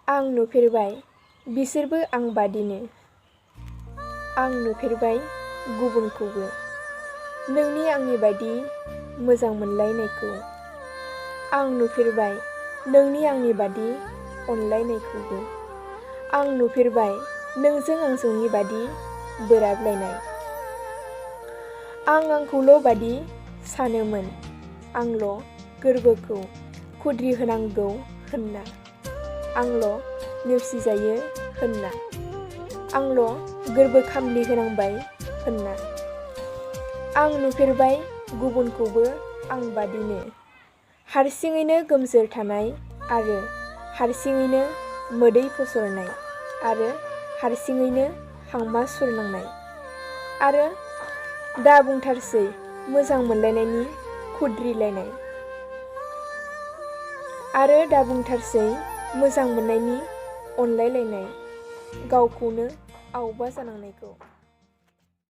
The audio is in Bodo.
आं नुफेरबाय बिसोरबो आं बादिनो। आं नुफेरबाय गुबुनखौबो नोंनि आंनि बायदि मोजां मोनलायनायखौ। आं नुफेरबाय नोंनि आंनि बादि अनलायनायखौबो। आं नुफेरबाय नोंजों आंजोंनि बादि बोराबलायनाय। आं आंखौल' बादि सानोमोन आंल' गोरबोखौ खुद्रि होनांगौ होनना। आंल' नेवसिजायो होनना। आंल' गोरबो खामलि होनांबाय होनना। आं नुफेरबाय गुबुनखौबो आं बादिनो हारसिङैनो गोमजोर थानाय आरो हारसिङैनो मोदै फसरनाय आरो हारसिङैनो हांमा सुरनांनाय। आरो दा बुंथारसै मोजां मोनलायनायनि खुद्रिलायनाय। आरो दा बुंथारसै मोजां मोननायनि अनलायलायनाय गावखौनो आवबा जानांनायखौ।